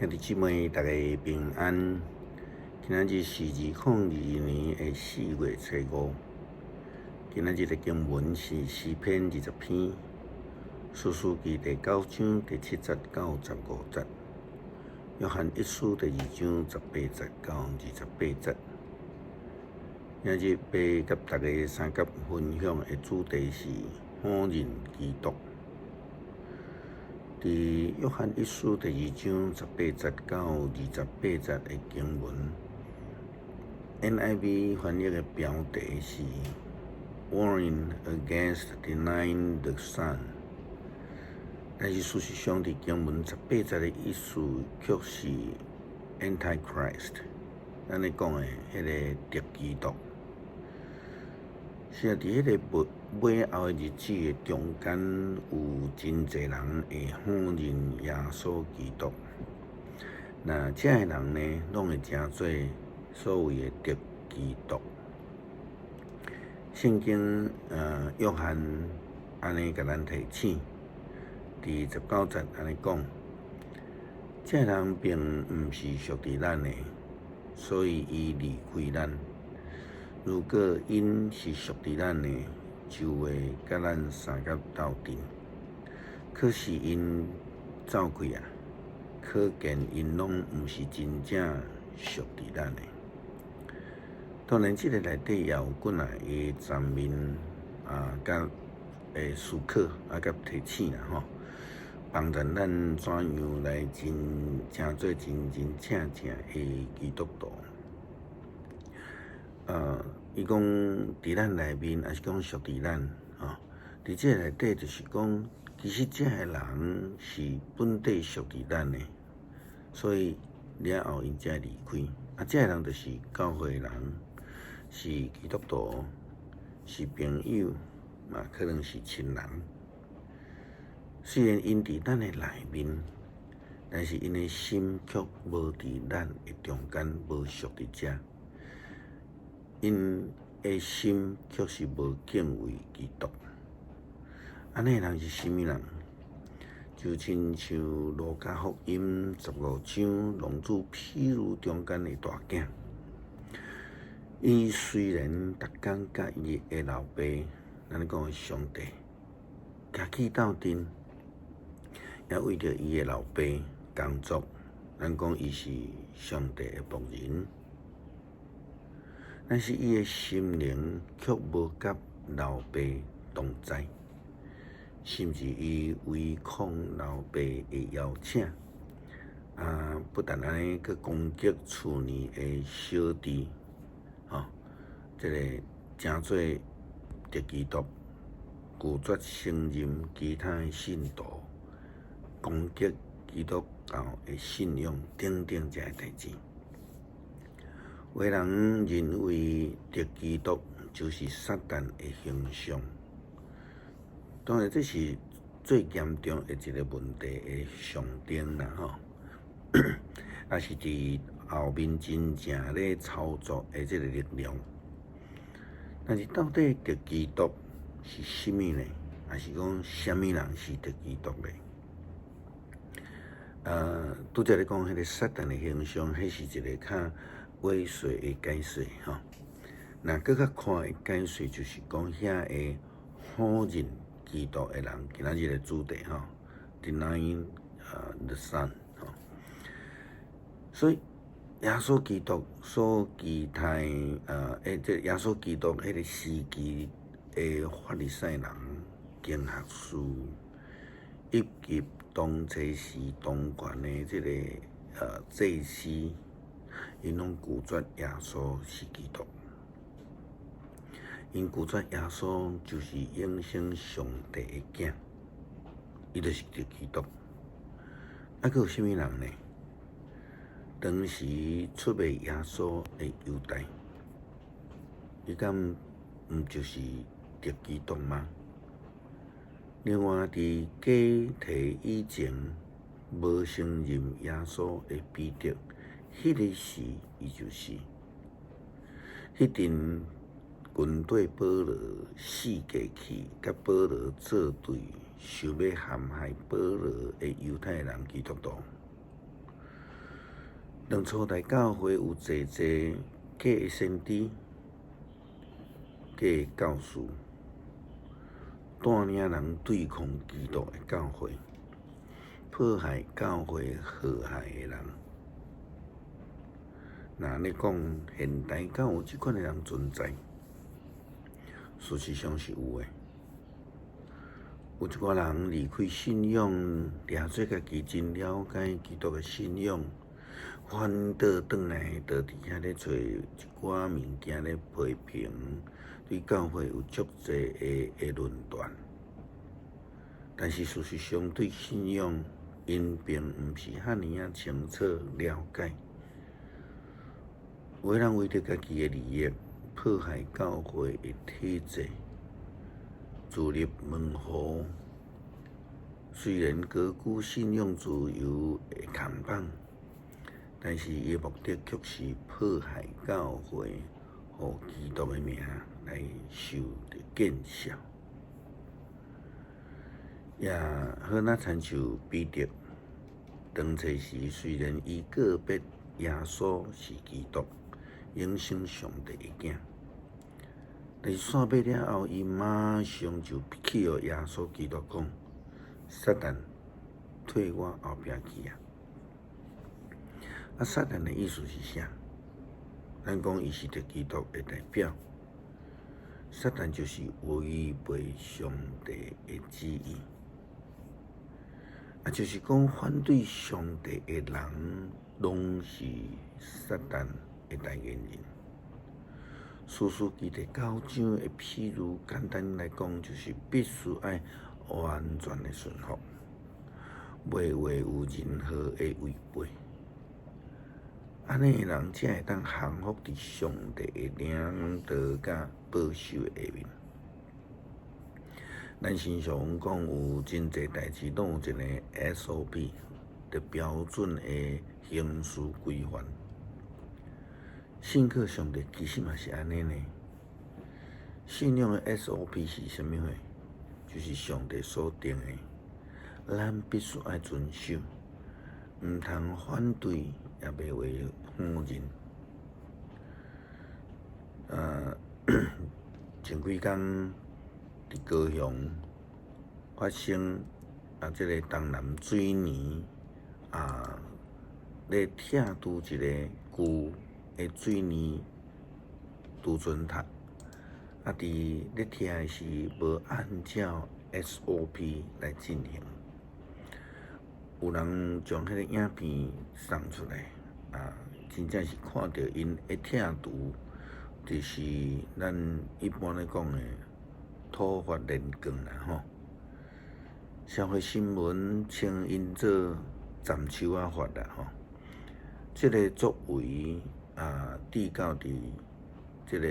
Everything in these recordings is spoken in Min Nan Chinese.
兄弟姊妹，大家平安。今仔日是2022年的4月初5。今仔日的經文是詩篇20篇，士師記第九章第七節到15節，約翰一書第二章18節到28節。今日欲佮大家相佮分享的主題是否認基督。佇約翰一書第二章十八節到28節的經文，NIV 翻譯的標題是 Warning against denying the Son。但是事實上，佇經文十八節的意思卻是 Antichrist，咱咧講的彼个敵基督。是啊，佇彼个尾後的日子的中間，有真濟人會否認耶穌基督。那這个人呢，攏會成做所謂的敵基督。聖經約翰按呢共咱提醒，佇19節按呢講，這个人並毋是屬佇咱的，所以伊離開咱。如果𪜶是屬佇咱的，就會佮咱相佮鬥陣。可是𪜶走開啊，可見𪜶攏毋是真正屬佇咱的。當然，這个內底也有幾若个層面啊，佮思考啊，佮提醒啦吼，幫助咱怎樣來真成做真真正正的基督徒。伊講佇咱內面，抑是講屬佇咱吼？佇這內底就是講，其實這个人是本底屬佇咱的，所以了後𪜶才離開。啊，這个人就是教會人，是基督徒，是朋友，嘛可能是親人。雖然𪜶佇咱的內面，但是𪜶的心卻無佇咱的中間，無屬佇遮。𪜶的心卻是無敬畏基督。按呢人是啥物人？就親像路加福音15章浪子譬喻中間的大囝。伊雖然逐工佮伊的老爸，咱講的上帝，徛起鬥陣，也為著伊的老爸工作，咱講伊是上帝的僕人。但是伊的心靈卻無佮老爸同在，甚至伊違抗老爸的邀請，啊，不但按呢，閣攻擊厝內的小弟，吼，這个成做敵基督，拒絕承認其他的信徒，攻擊基督教的信仰等等這个代誌。有的人認為敵基督就是撒旦的形象，當然這是最嚴重的一個問題的象徵啦，吼，也是佇後面真正咧操作的這個力量。但是到底敵基督是啥物呢？抑是講啥物人是敵基督呢？拄才咧講彼個撒旦的形象，彼是一個較猥褻的解說吼。若閣較寬的解說，就是講遐個否認基督的人，今仔日的主題吼，denying the Son 吼。所以耶穌基督所期待這耶穌基督彼個時期的法利賽人、經學士，以及當初時當權的這個祭司，𪜶攏拒絕耶穌是基督，𪜶拒絕耶穌就是永生上帝的囝，伊就是敵基督。啊，閣有啥物人呢？當時出賣耶穌的猶大，伊敢毋就是敵基督嗎？另外，佇割禮以前無承認耶穌的彼得，彼个時伊就是。彼陣軍隊保羅四界去，佮保羅作對，想欲陷害保羅的猶太人基督徒。當初代教會有濟濟假的先知、假的教師，帶領人對抗基督的教會，破壞教會和諧的人。若按呢講，現代敢有這款的人存在？事實上是有的。有一寡人離開信仰，掠做家己真了解基督的信仰，反倒轉來就佇遐咧揣一寡物件咧批評，對教會有足濟的論斷。但是事實上對信仰，𪜶並毋是遐爾仔清楚了解。有的人為著家己的利益，破壞教會的體制，自立門戶。雖然高舉信仰自由的扛棒，但是伊的目的卻是破壞教會，予基督的名來受著見笑。也好若親像彼得，當初時雖然伊告別耶穌是基督，永生上帝的囝，但是散尾了後，伊馬上就去予耶穌基督講：撒旦，退我後壁去啊！啊，撒旦的意思是啥？咱講伊是敵基督的代表，撒旦就是違背上帝的旨意，啊，就是講反對上帝的人，攏是撒旦的代言人。士師記第九章的譬喻，簡單來講，就是必須愛完全的順服，袂話有任何的違背。按呢的人才會當降服佇上帝的領導佮保守的下面。咱常常講有真濟代誌攏有一个 SOP 的標準的行事規範。信靠上帝其實嘛是按呢呢。信仰的 SOP 是啥物貨？就是上帝所定的，咱必須愛遵守，毋通反對，也袂話否認。前幾工佇高雄發生啊，這个東南水泥啊，咧拆除一個舊的水泥儲存塔，啊，佇咧拆的時無按照 SOP 來進行，有人將彼個影片送出來，啊，真正是看著𪜶咧拆除，就是咱一般咧講的土法煉鋼啦吼。社會新聞稱𪜶做斬樹仔法啦吼。這个作為啊，至到佇這个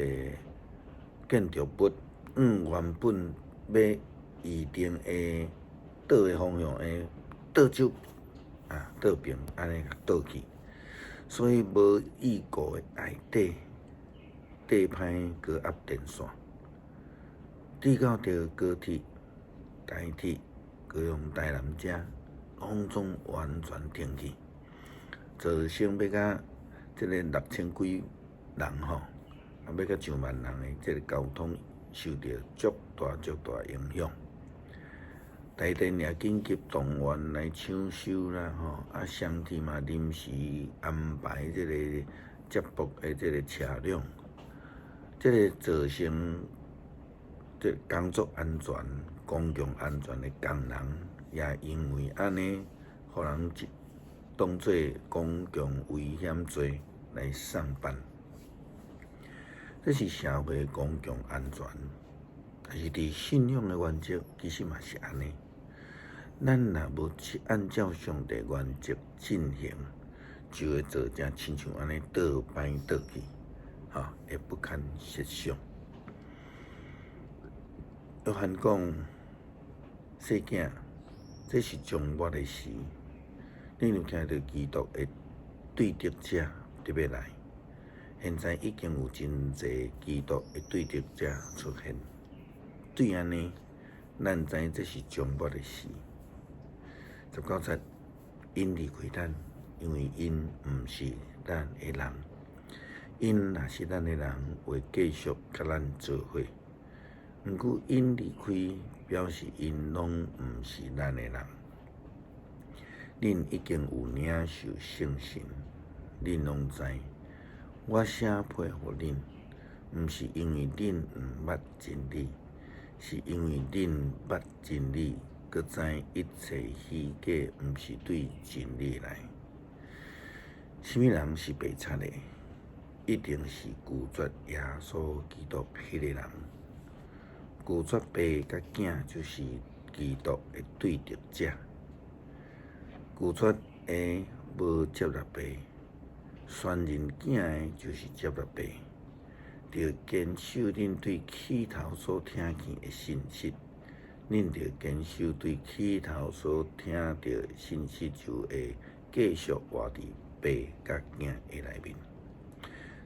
建築物往原本欲預定的倒的方向的倒手啊，倒爿按呢共倒去，所以無意顧的下底硩歹高壓電線，至到著高鐵、台鐵、高雄、台南遮，攏總完全停去，造成欲甲這个6000幾人吼，啊，欲甲上萬人的這个交通受著足大足大影響。台電也緊急動員來搶修啦吼，啊，雙鐵嘛臨時安排這個接駁的這个車輛，這个造成這工作安全、公共安全的工人，也因為按呢，予人當做公共危險罪來送辦。這是社會公共安全，但是佇信仰的原則其實嘛是按呢。咱若無按照上帝原則進行，就會造成親像按呢倒擺倒去，吼，會不堪設想。約翰講：細囝，這是終末的時，你若聽著基督的對敵者佇欲來，現在已經有真濟基督的對敵者出現。對按呢，咱知這是終末的時。19節，𪜶離開咱，因為𪜶毋是咱的人。𪜶若是咱的人，會繼續佮咱做伙。毋過𪜶離開，表示𪜶攏毋是咱的人。恁已經有領受聖神，恁攏知。我寫批予恁，毋是因為恁毋捌真理，是因為恁捌真理，閣知一切虛假毋是對真理來。啥物人是白賊的？一定是拒絕耶穌基督彼個人。拒絕爸佮囝，就是基督的對敵者。拒絕的無接納爸，宣認囝的，就是接納爸。著堅守恁對起頭所聽見的信息，恁著堅守對起頭所聽著信息，就會繼續活佇爸佮囝的內面。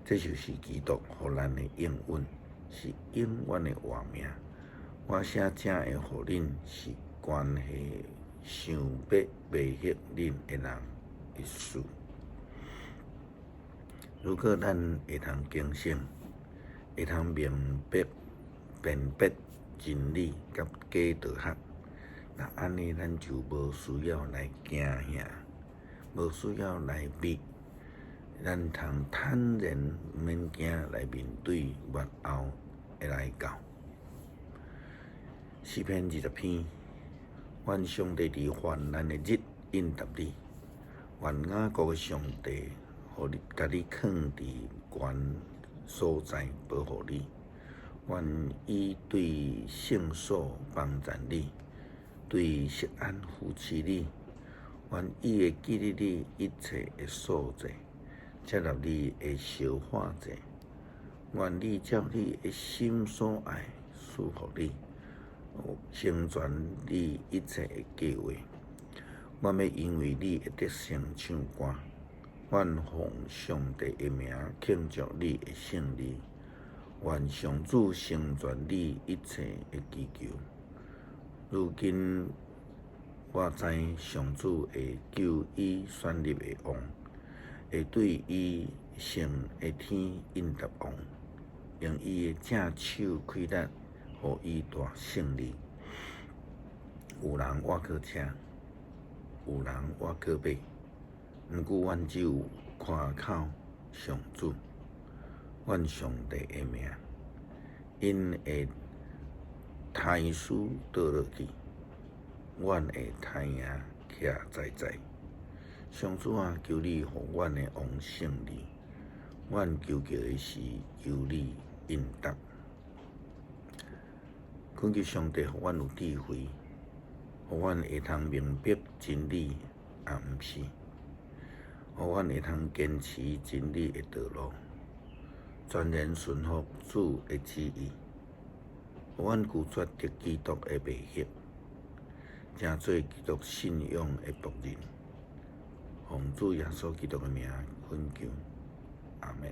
這就是基督予咱的應允，是永遠的活命。我寫這的予恁，是關係想欲迷惑恁的人的事。如果咱會通警醒，會通明白辨別真理佮假道學，若按呢，咱就無需要來驚嚇，無需要來迷，咱通坦然毋免驚來面對末後的來到。詩篇20篇，願上帝佇患難的日應答你，願雅各的上帝予你，共你囥佇懸所在保護你，願伊對聖所幫贊你，對錫安扶持你，願伊會記得你一切的素祭，接納你的燒化祭，願伊照你的心所愛賜予你，成全你一切的計劃。我欲因為你的得勝唱歌，願奉上帝的名慶祝你的勝利。願上主成全你一切的祈求。如今我知上主會救伊選立的王，會對伊聖的天應答王，用伊的正手氣力，予伊大勝利。有人倚靠車，有人倚靠馬，毋過阮只有倚靠上主，阮上帝的名，𪜶會刣死倒落去，阮會刣贏徛在在。上主啊，求你予阮的王勝利，阮求告的時，求你應答。懇求上帝予阮有智慧，予阮會通明白真理，也毋是，予阮會通堅持真理的道路，全然順服主的旨意，予阮拒絕敵基督的迷惑，成做基督信仰的僕人。奉主耶穌基督的名懇求，阿們。